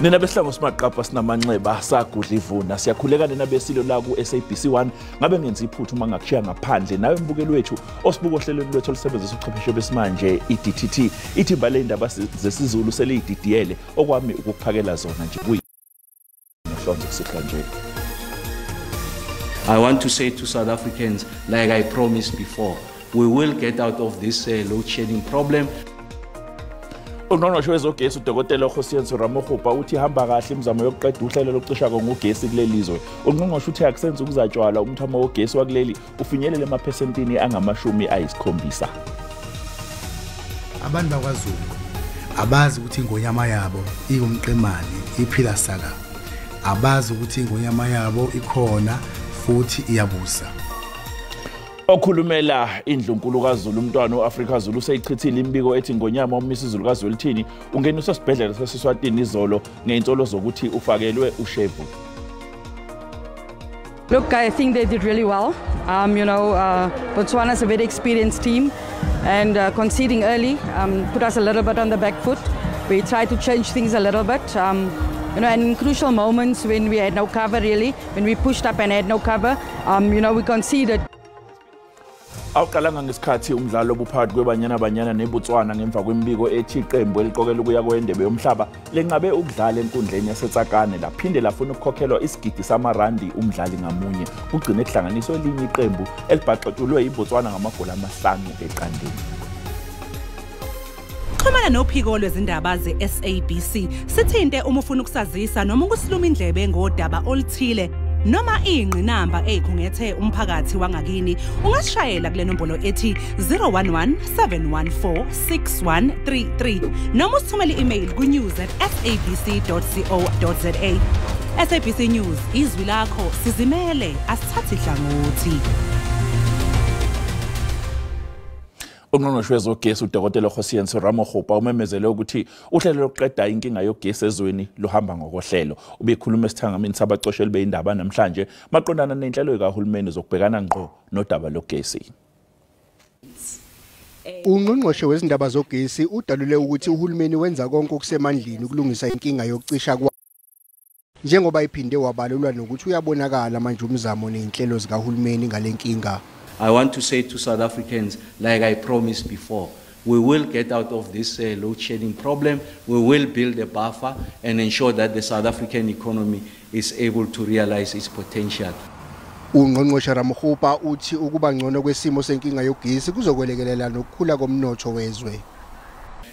Nina besihlango simaqapha sinamanxeba sagudla ivuna siyakhuleka nina besilo la ku SABC 1 ngabe ngenza iphuthu uma ngakushiya ngaphandle nawe mbukeli wethu osibuko ohlelweni lwethu olusebenzisa ubuchwepheshe besimanje iDTT ithimba lendaba zesiZulu seliyididiyele okwami ukukuphakela zona nje kuyihlonze kusihlwa nje. I want to say to South Africans, like I promised before, we will get out of this load shedding problem. Ungqongqoshe wezogesi uDokotela Kgosientsho Ramokgopa uthi hamba kahle imizamo yokuqeda uhlelo lokucisha ngogesi kuleli zwe. Ungqongqoshe uthi akusenze ukuzatshwala umthamo wogesi wakuleli ufinyelele emaphesentini angama-70. Abantu bakwaZulu abazi ukuthi ingonyama yabo iwumqemane iphila saka. Abazi ukuthi ingonyama yabo ikhona futhi iyabusa. Okhulumela indlunkulu kaZulu umntwana uAfrika Zulu useyichithile imbiko ethi ngonyama uMisuzulu kaZwelithini ungeniswe esibhedlela saseSwatini izolo ngeinsolo zokuthi ufakelwe ushevu. Look, I think they did really well. Botswana is a very experienced team, and conceding early put us a little bit on the back foot. We tried to change things a little bit. And in crucial moments when we had no cover really, when we pushed up and had no cover, we conceded. Awuqalanga ngesikhathi umdlalo obuphakathi kweBanyana Banyana neBotswana ngemva kwemibiko ethi iqembu eliqokela ukuya kwendebe yomhlaba lenqabe ukudlala enkundleni yaseTsakane laphinde lafuna ukukhokhelwa isigidi samarandi umdlali ngamunye. Kugcine kuhlanganiswe elinye iqembu elibhaxatulwe iBotswana ngamagoli 5-0. Xhumana nophiko lwezindaba ze-SABC sithinte uma ufuna ukusazisa noma ukusiluma indlebe ngodaba oluthile noma ingqinamba eyikhungethe umphakathi wangakini. Ungasishayela kule nombolo ethi 011 714 6133 noma usithumele i-email ku-news@sabc.co.za. SABC News, izwi lakho, sizimele, asithathi hlangothi. Ungqongqoshe wezogesi uDokotela Kgosientsho Ramokgopa umemezele ukuthi uhlelo lokuqeda inkinga yogesi ezweni luhamba ngokohlelo. Ubekhuluma esithangamini sabacosheli beindaba namhlanje maqondana nenhlelo kahulumeni zokubhekana ngqo nodaba logesi. Ungqongqoshe wezindaba zogesi udalule ukuthi uhulumeni wenza konke okusemandleni ukulungisa inkinga yokucisha kwa njengoba iphinde wabalulwa nokuthi uyabonakala manje umzamo nezinhlelo zikahulumeni ngalenkinga. I want to say to South Africans, like I promised before, we will get out of this load shedding problem. We will build a buffer and ensure that the South African economy is able to realize its potential. Ungqongqoshe Ramokgopa uthi ukuba ngcono kwesimo senkinga yogesi kuzokwelekelela nokukhula komnotho wezwe.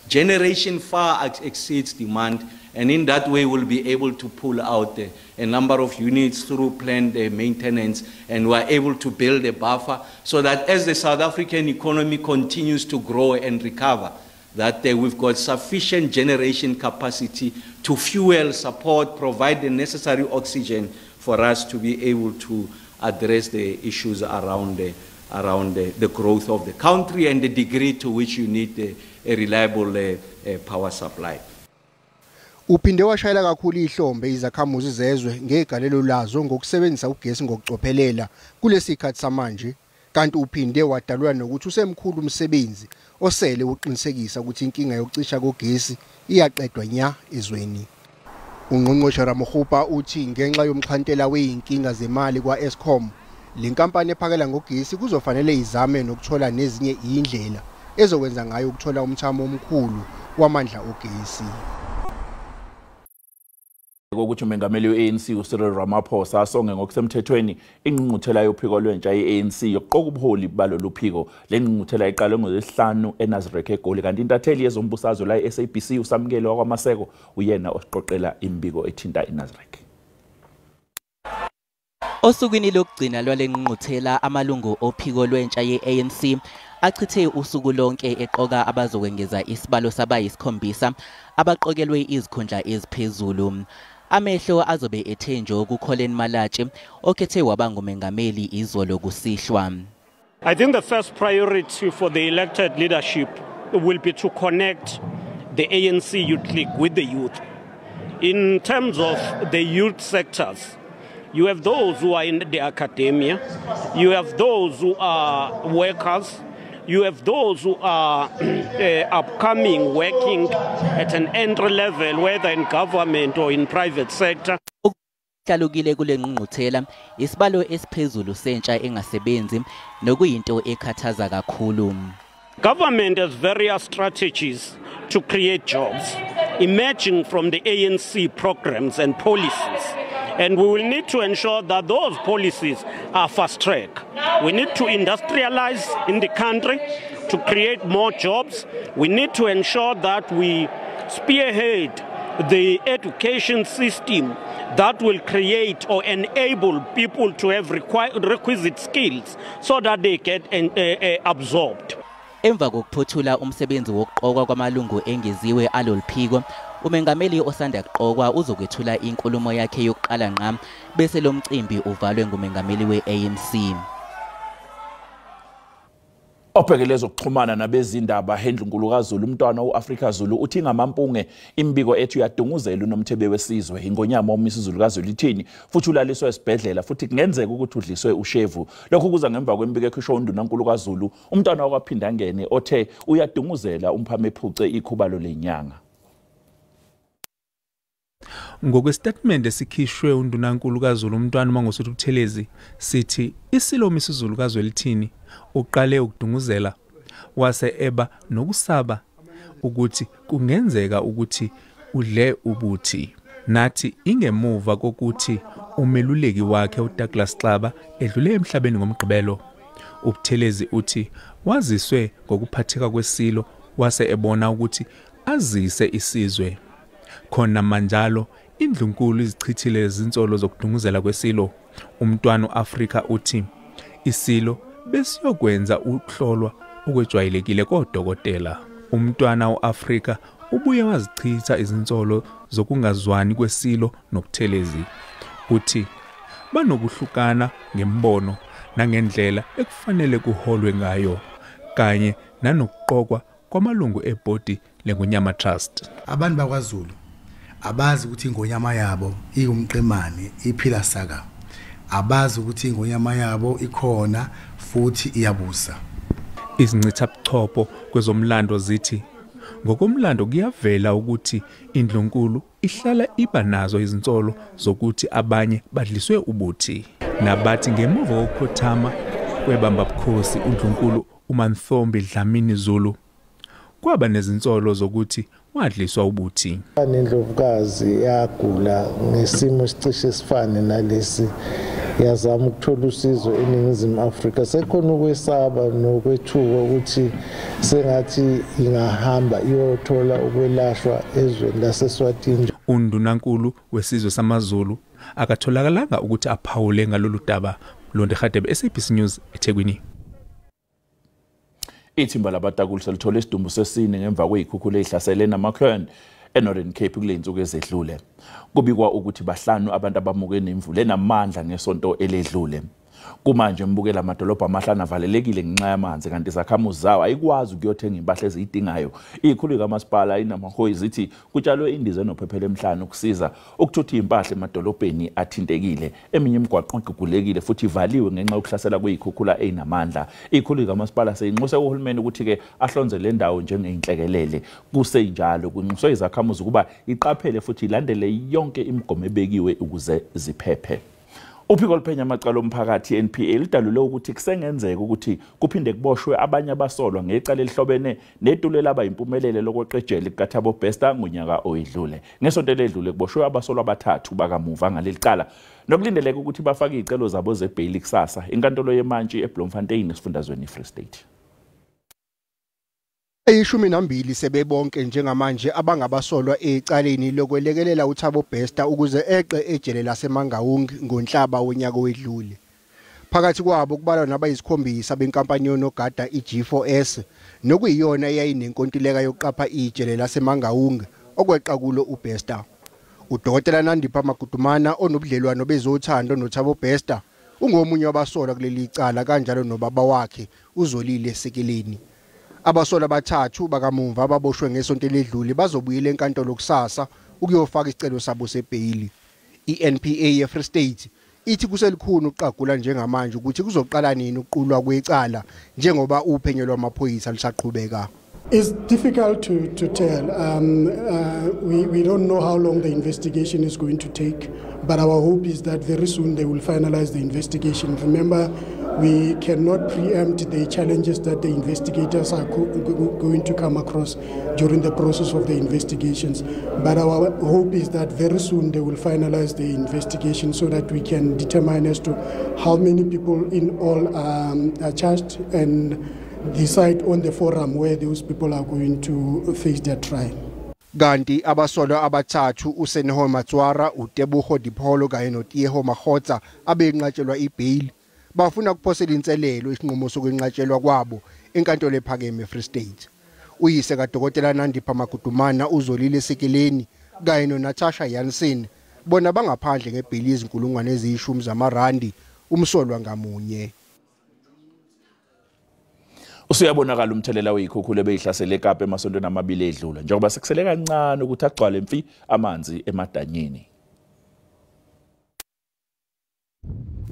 Generation far exceeds demand, and in that way we'll be able to pull out a number of units through planned maintenance, and we're able to build a buffer so that as the South African economy continues to grow and recover, that we've got sufficient generation capacity to fuel, support, provide the necessary oxygen for us to be able to address the issues around the growth of the country and the degree to which you need a reliable power supply. Uphinde washayela kakhulu ihlombe izakhamuzi zezwe ngegalelo lazo ngokusebenzisa ugesi ngokucophelela kulesikhathi samanje, kanti uphinde wadalula nokuthi usemkhulu umsebenzi osele uqinisekisa ukuthi inkinga yokucisha kogesi iyaqedwa nya ezweni. Ungqongqoshe Ramokgopa uthi ngenxa yomxhantela weinkinga zemali kwa-Eskom, le nkampani ephakela ngogesi kuzofanele izame nokuthola nezinye indlela ezokwenza ngayo ukuthola umthamo omkhulu wamandla ogesi. Kokuthi umengameli we-ANC uCyril Ramaphosa asonge ngokusemthethweni ingqungquthela yophiko lwentsha ye-ANC yokuqoka ubuholi balolu phiko. Le ngqungquthela iqale ngoLwesihlanu eNasrec eGoli, kanti intatheli yezombusazwe la e-SABC uSamukelo wakwaMaseko uyena osiqoqela imbiko ethinta iNasrec. Osukwini lokugcina lwale ngqungquthela, amalungu ophiko lwentsha ye-ANC achithe usuku lonke eqoka abazokwengeza isibalo sabayisikhombisa abaqokelwe izikhundla eziphezulu. Amehlo azobe ethe nje kuCollen Malatji okhethe waba ngumengameli izolo kusihlwa. I think the first priority for the elected leadership will be to connect the ANC Youth League with the youth. In terms of the youth sectors, you have those who are in the academia, you have those who are workers, You have those who are upcoming, working at an entry level, whether in government or in private sector. Hlalukile kule ngqungquthela isibalo esiphezulu sentsha engasebenzi nokuyinto ekhathaza kakhulu. Government has various strategies to create jobs, emerging from the ANC programs and policies. And we will need to ensure that those policies are fast track. We need to industrialize in the country to create more jobs. We need to ensure that we spearhead the education system that will create or enable people to have requisite skills so that they get absorbed. Emva kokuphothula umsebenzi wokuqokwa kwamalungu engeziwe aloluphiko, umengameli osanda kuqokwa uzokwethula inkulumo yakhe yokuqala ngqa bese lo mcimbi uvalwe ngumengameli we-ANC. Obhekele ezokuxhumana nabezindaba endlunkulu kaZulu umntwana uAfrika Zulu uthi ngamampunge imbiko ethi uyadunguzela uNomthebe wesizwe ingonyama uMisuzulu kaZulu ithini futhi ulaliswe esibhedlela futhi kungenzeka ukuthi udliswe ushevu. Lokhu kuza ngemva kwembiko ekhishwe undunankulu kaZulu umntwana wakwaPhindangene othe uyadunguzela umphame ephuce ikhubalo lenyanga. Ngokwestatement esikhishwe undunankulu kaZulu umntwana uMangosuthu Buthelezi sithi isilo uMisuzulu kaZwelithini uqale ukudunguzela wase eba nokusaba ukuthi kungenzeka ukuthi udle ubuthi. Nathi ingemuva kokuthi umeluleki wakhe uDouglas Xaba edlule emhlabeni ngomgqibelo. uButhelezi uthi waziswe ngokuphatheka kwesilo wase ebona ukuthi azise isizwe. Khona manjalo indlunkulu izichithile izinsolo zokudunguzela kwesilo. Umntwana uAfrika uthi isilo besiyokwenza ukuhlolwa okwejwayelekile kodokotela. Umntwana uAfrika ubuye wazichitha izinsolo zokungazwani kwesilo noButhelezi. Uthi banokuhlukana ngembono nangendlela ekufanele kuholwe ngayo kanye nanokuqokwa kwamalungu ebhodi leNgonyama Trust. Abantu bakwaZulu abazi ukuthi ingonyama yabo iwumqemane iphila saka. Abazi ukuthi ingonyama yabo ikhona futhi iyabusa. Izincithabuchopho kwezomlando zithi ngokomlando kuyavela ukuthi indlunkulu ihlala iba nazo izinsolo zokuthi abanye badliswe ubuthi. Nabathi ngemuva kokukhothama kwebambabukhosi undlunkulu uManthombi Dlamini Zulu kwaba nezinsolo zokuthi wadliswa ubuthi. Nendlovukazi yagula ngesimo esicishe sifane nalesi, yazama ukuthola usizo eNingizimu Afrika. Sekhona ukwesaba nokwethuka ukuthi sengathi ingahamba iyothola ukwelashwa ezweni laseSwatini. Undunankulu wesizwe samaZulu akatholakalanga ukuthi aphawule ngalolu daba. Londe Hadebe, SABC News, eThekwini. Ithimba labatakuli selithole isidumbu sesine ngemva kweyikhukhula ehlasele naMakhwen eNorthern Cape kule nsuku ezedlule. Kubikwa ukuthi bahlanu abantu abamuke nemvula enamandla ngesonto eledlule. Kumanje mbukela amadolobha amahlanu avalelekile ngenxa yamanzi kanti izakhamuzi zawo ayikwazi ukuyothenga impahla eziyidingayo. Ikhulu kamasipala inamahoyi zithi kutshalwe indiza enophephela emhlanu ukusiza ukuthutha impahla emadolobheni athintekile. Eminye imigwaqo igugulekile futhi ivaliwe ngenxa yokuhlasela kweyikhukhula enamandla. Ikhulu kamasipala seyinxuse uhulumeni ukuthi ke ahlonze le ndawo njengeyinhlekelele. Kusenjalo kunxuswe izakhamuzi ukuba iqaphele futhi ilandele yonke imigomo ebekiwe ukuze ziphephe. Uphiko oluphenya amacala omphakathi NPA lidalule ukuthi kusengenzeka ukuthi kuphinde kuboshwe abanye abasolwa ngecala elihlobene netulo elaba impumelelo lokweqejela kukaThabo Bester ngonyaka oyedlule. Ngesonto eledlule kuboshwe abasolwa abathathu bakamuva ngaleli cala nokulindeleke ukuthi bafake izicelo zabo zebheyili kusasa inkantolo yemantshi eBloemfontein esifundazweni iFree State. 12 sebebonke njengamanje abangabasolwa ecaleni lokwelekelela uThabo Bester ukuze eqe ejele laseMangaung ngoNhlaba wonyaka wedlule. Phakathi kwabo kubalwa nabayisikhombisa benkampani yonogada iG4S nokuyiyona eyayinenkontileka yokuqapha ijele laseMangaung okweqa kulo uBester. UDokotela Nandipha Magudumana onobudlelwano bezothando noThabo Bester ungomunye wabasolwa kuleli cala kanjalo nobaba wakhe uZolile Sekeleni. Abasolwa abathathu bakamumva ababoshwe ngesonto eledlule bazobuyela enkantolo kusasa ukuyofaka isicelo sabo sebheyili. iNPA yeFree State Ithi kuselikhulu uqagula njengamanje ukuthi kuzoqala nini uqulwa kwecala njengoba uphenyo lwamaphoyisa lusaqhubeka. It's difficult to tell. We don't know how long the investigation is going to take, but our hope is that very soon they will finalize the investigation. Remember, we cannot preempt the challenges that the investigators are going to come across during the process of the investigations. But our hope is that very soon they will finalize the investigation so that we can determine as to how many people in all are charged and decide on the forum where those people are going to face their trial. Kanti abasolwa abathathu uSenho Matswara, uTebogo Dipholo kanye noTieho Mahotsa abenqatshelwa ibail bafuna ukuphosela inselelo isinqumo sokwenqatshelwa kwabo enkantolo ephakeme eFree State. Uyise kaDokotela Nandipha Magudumana uZolile Sekeleni kanye noNatasha Jansen bona bangaphandle ngebhili izinkulungwane eziyishumi zamarandi umsolwa ngamunye. Usuyabonakala umthelela weyikhukhula ebeyihlasele eKapa emasontweni amabili edlula njengoba sekusele kancane ukuthi agcwale mfi amanzi emadanyeni.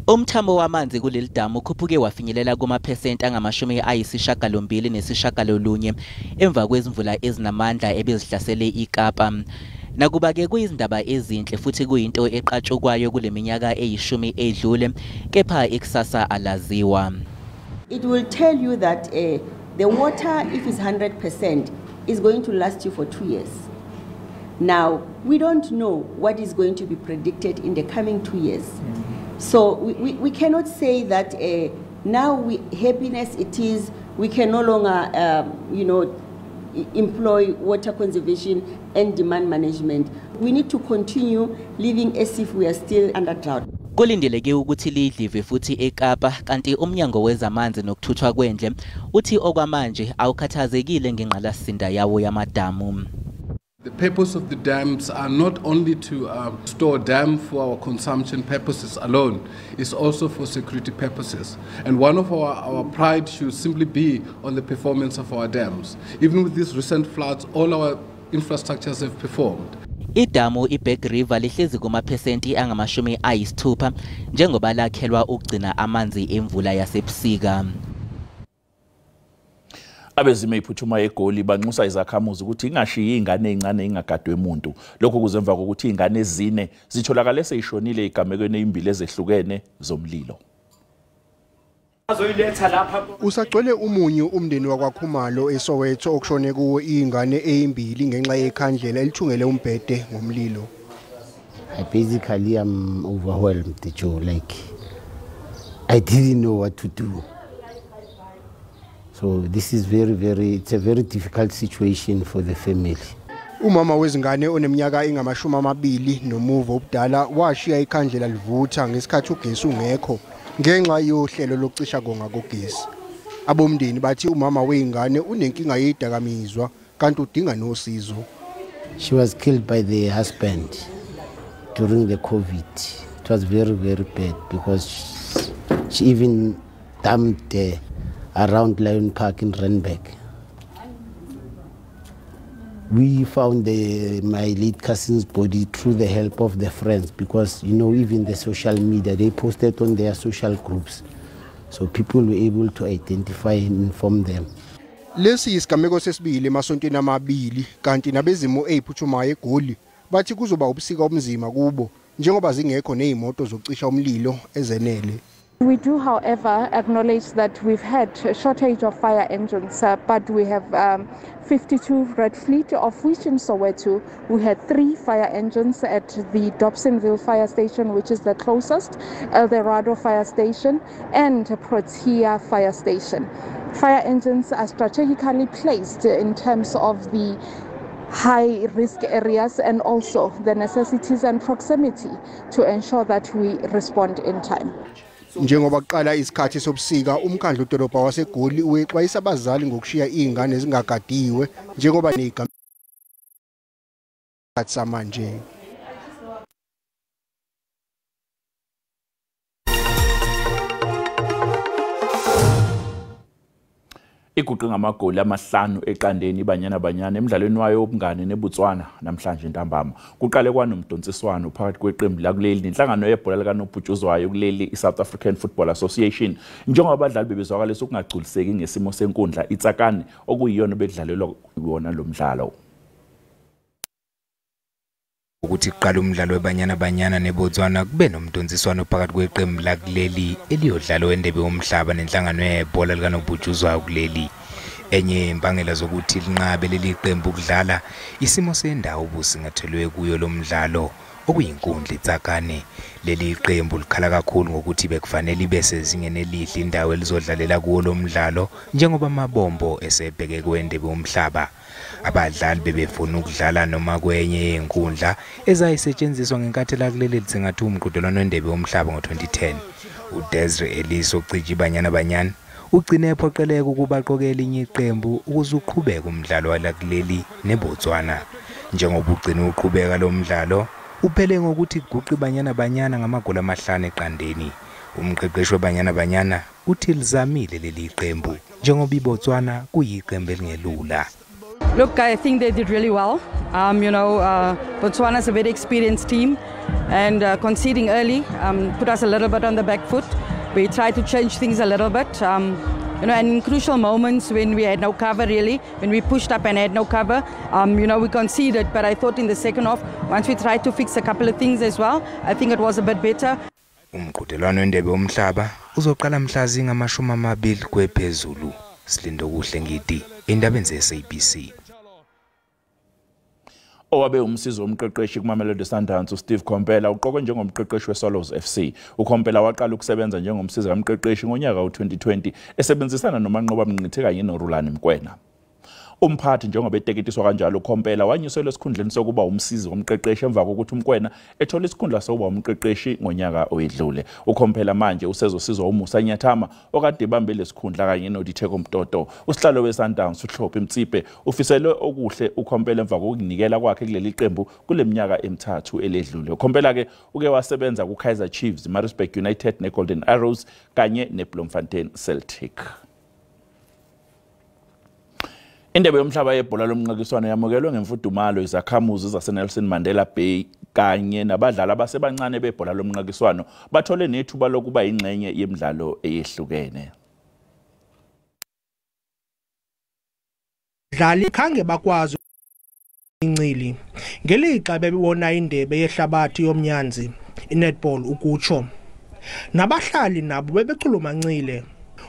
Umthamo wamanzi kuleli damu ukhuphuke wafinyelela kumaphesenti angama-89 emva kwezimvula ezinamandla ebezihlasele iKapa. Nakuba-ke kuyizindaba ezinhle futhi kuyinto eqatshukwayo kule minyaka eyishumi edlule, kepha ikusasa alaziwa. It will tell you that the water, if it's 100%, is going to last you for 2 years. Now, we don't know what is going to be predicted in the coming 2 years. So we cannot say that now happiness it is, we can no longer, employ water conservation and demand management. We need to continue living as if we are still under drought. Kulindeleke ukuthi lidlive futhi eKapa, kanti umnyango wezamanzi nokuthuthwa kwendle uthi okwamanje awukhathazekile ngengqalasizinda yawo yamadamu. The purpose of the dams are not only to store dam for our consumption purposes alone, it's also for security purposes. And one of our pride should simply be on the performance of our dams. Even with these recent floods, all our infrastructures have performed. Idamu iBack River lihlezi kumaphesenti angama-60 njengoba lakhelwa ukugcina amanzi emvula yasebusika. Abezimo eziphuthumayo eGoli banxusa izakhamuzi ukuthi ingashiyi ingane ezincane ingagadwe umuntu. Lokhu kuzemva kokuthi ingane ezine zitholakale seyishonile egamekweni ezimbili ezehlukene zomlilo. Usagcwele umunyu umndeni wakwaKhumalo eSoweto okushone kuwo ingane ezimbili ngenxa yekhandlela elithungele umbhede ngomlilo. I basically am overwhelmed, Joe. Like, I didn't know what to do. So this is it's a very difficult situation for the family. Umama wezingane oneminyaka engama-20 nomuva obudala washiya ikhandlela livutha ngesikhathi ugesi ungekho ngenxa yohlelo lokucisha konga kogesi. Abomndeni bathi umama wezingane unenkinga yezidakamizwa kanti udinga nosizo. She was killed by the husband during the COVID. It was very, very bad because she even dumped around Lion Park in Randburg. We found my late cousin's body through the help of the friends because, you know, even the social media, they posted on their social groups. So people were able to identify and inform them. Lesi isigameko sesibili emasontweni amabili kanti nabezimo eziphuthumayo eGoli bathi kuzoba ubusika obunzima kubo njengoba zingekho nezimoto zokucisha umlilo ezenele. We do, however, acknowledge that we've had a shortage of fire engines, but we have 52 Red Fleet, of which in Soweto we had 3 fire engines at the Dobsonville Fire Station, which is the closest, Eldorado Fire Station, and Protea Fire Station. Fire engines are strategically placed in terms of the high risk areas and also the necessities and proximity to ensure that we respond in time. Njengoba kuqala isikhathi sobusika umkhandlu dolobha waseGoli wexwayisa abazali ngokushiya izingane zingagadiwe njengoba nezigameko samanje. Iguqe ngamagoli 5-0 iBanyana Banyana emidlalweni wayo wobungane neBotswana namhlanje ntambama. Kuqale kwanomdonsiswano phakathi kweqembu lakuleli nenhlangano yebhola likanobhutshuzwayo kuleli iSouth African Football Association, njengoba abadlali bebezwakalisa ukungagculiseki ngesimo senkundla iTsakane okuyiyona bekudlalelwa kuyona lo mdlalo. Ukuthi kuqala umdlalo weBanyana Banyana neBotswana kube nomdonsiswano phakathi kweqembu lakuleli eliyodlala wendebe yomhlaba nenhlangano yebhola likanobhutshuzwayo kuleli. Enye imbangela zokuthi linqabe leli qembu ukudlala isimo sendawo obusingathelwe kuyo lo mdlalo okuyinkundla iTsakane. Leli qembu likhala kakhulu ngokuthi bekufanele ibe sezingeni elihle indawo elizodlalela kuwo lo mdlalo njengoba amabombo esebheke kwendebe yomhlaba. Abadlali bebefuna ukudlala noma kwenye yenkundla ezayisetshenziswa ngenkathi lakuleli lisingatha umqhudelwano wendebe yomhlaba ngo-2010. uDesiree Ellis ocija iBanyana Banyana ugcine ephoqeleka ukuba aqoke elinye iqembu ukuze uqhubeke umdlalo walakuleli neBotswana. Njengoba ugcine uqhubeka lo mdlalo uphele ngokuthi guqe iBanyana Banyana ngamagoli 5-0. Umqeqeshi weBanyana Banyana uthi lizamile leli qembu njengoba iBotswana kuyiqembu elingelula. Look, I think they did really well. Botswana is a very experienced team, and conceding early put us a little bit on the back foot. We tried to change things a little bit, and in crucial moments when we had no cover really, when we pushed up and had no cover, we conceded. But I thought in the second half, once we tried to fix a couple of things as well, I think it was a bit better. Umqhudelwano wendebe yomhlaba uzoqala mhla zingama-20 kwephezulu. Silindokuhle Ngidi, endabeni ze-SABC. Owabe umsizi womqeqeshi kuMamelodi Sundowns uSteve Komphela uqokwe njengomqeqeshi weSwallows FC. UKomphela waqala ukusebenza njengomsizi kamqeqeshi ngonyaka u-2020 esebenzisana noManqoba Mngqithi kanye noRulani Mkwena. Umphathi njengoba eteketiswa kanjalo uKomphela wanyuselwa esikhundleni sokuba umsizi womqeqeshi emva kokuthi uMkwena ethola isikhundla sokuba umqeqeshi ngonyaka oyedlule. UKomphela manje usezosizwa uMusa Nyathama okade ebambe lesikhundla kanye noDitheko Mtoto. Usihlalo weSundowns uHlophe Mtsipe ufiselwe okuhle uKomphela emva kokunikela kwakhe kuleli qembu kule minyaka emithathu eledlule. UKomphela ke uke wasebenza kuKaizer Chiefs, Maritzburg United neGolden Arrows kanye neBloemfontein Celtic. Indebe yomhlaba yebhola lomnqakiswano yamukelwe ngemfudumalo izakhamuzi zaseNelson Mandela Bay kanye nabadlali abasebancane bebhola lomnqakiswano bathole nethuba lokuba ingxenye yemidlalo eyehlukene. Dlali khange bakwazi incili ngelixa bebona indebe yehlabathi yomnyanzi inetball ukutsho. Nabahlali nabo bebechulumancile.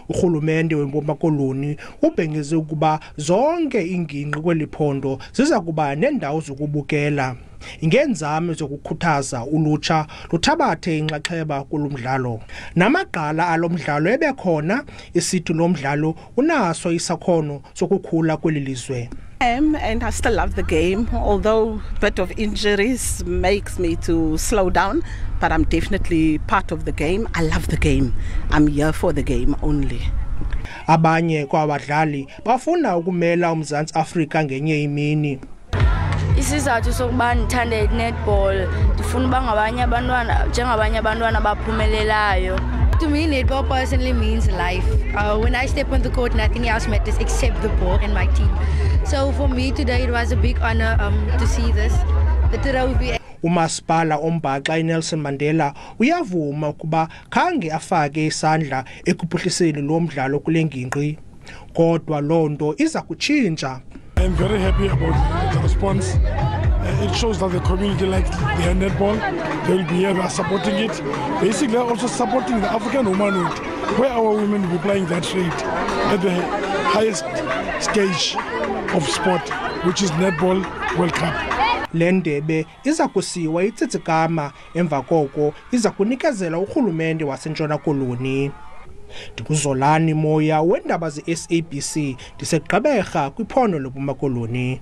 Urhulumente weMpuma Koloni ubhengeze ukuba zonke ingingqi kweli phondo ziza kuba nendawo zokubukela ngeenzame zokukhuthaza ulutsha luthabathe inxaxheba kulo mdlalo. Namagqala alo mdlalo ebekhona isithi lo mdlalo unaso isakhono sokukhula kweli lizwe. And I still love the game, although a bit of injuries makes me to slow down, but I'm definitely part of the game. I love the game. I'm here for the game only. Abanye kwabadlali bafuna ukumela uMzantsi Afrika ngenye imini. Isizathu sokuba ndithande netball, ndifuna uba ngabanye abantwana njengabanye abantwana abaphumelelayo. To me, netball personally means life. When I step on the court, nothing else matters except the ball and my team. So for me today, it was a big honor to see this, the trophy. Umasipala ombhaxa iNelson Mandela uyavuma ukuba khange afake isandla ekuphuhliseni lo mdlalo kule ngingqi. Kodwa loo nto iza kutshintsha. I'm very happy about the response. It shows that the community likes their netball. They will be here, they are supporting it. Basically, they are also supporting the African womanhood, where our women will be playing that trade at the highest stage of sport, which is Netball World Cup. Le ndebe iza kusiwa iTsitsikamma, emva koko iza kunikezela urhulumente waseNtshona Koloni. NdikuZolani Moya wendaba ze-SABC ndiseGqeberha kwiphondo loMpuma Koloni.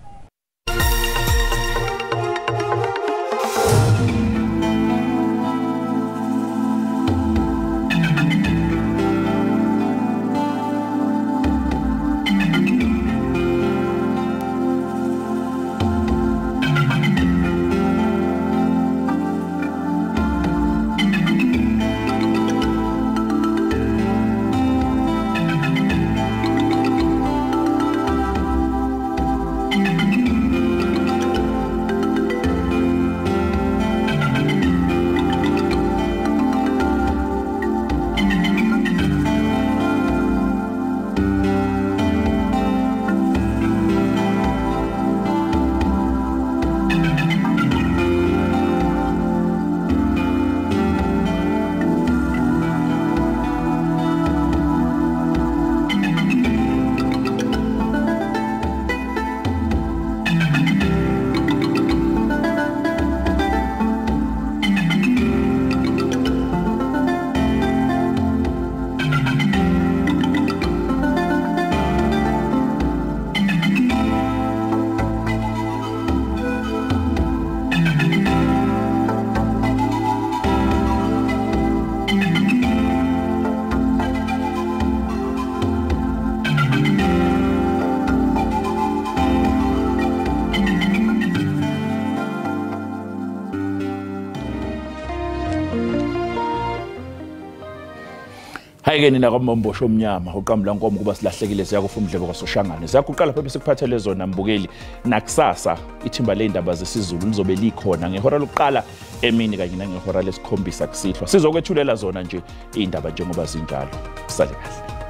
Hayi-ke nina kwaMombosho omnyama uqambu nkomo kuba silahlekile siyakufa umdlebe kwaSoshangane. Siyakuqala phela sikuphathele zona mbukeli. Nakusasa ithimba ley'ndaba zesiZulu lizobe likhona ngehora lokuqala emini kanye nangehora lesikhombisa kusihlwa. Sizokwethulela zona nje iy'ndaba njengoba zinjalo. Sale kahle.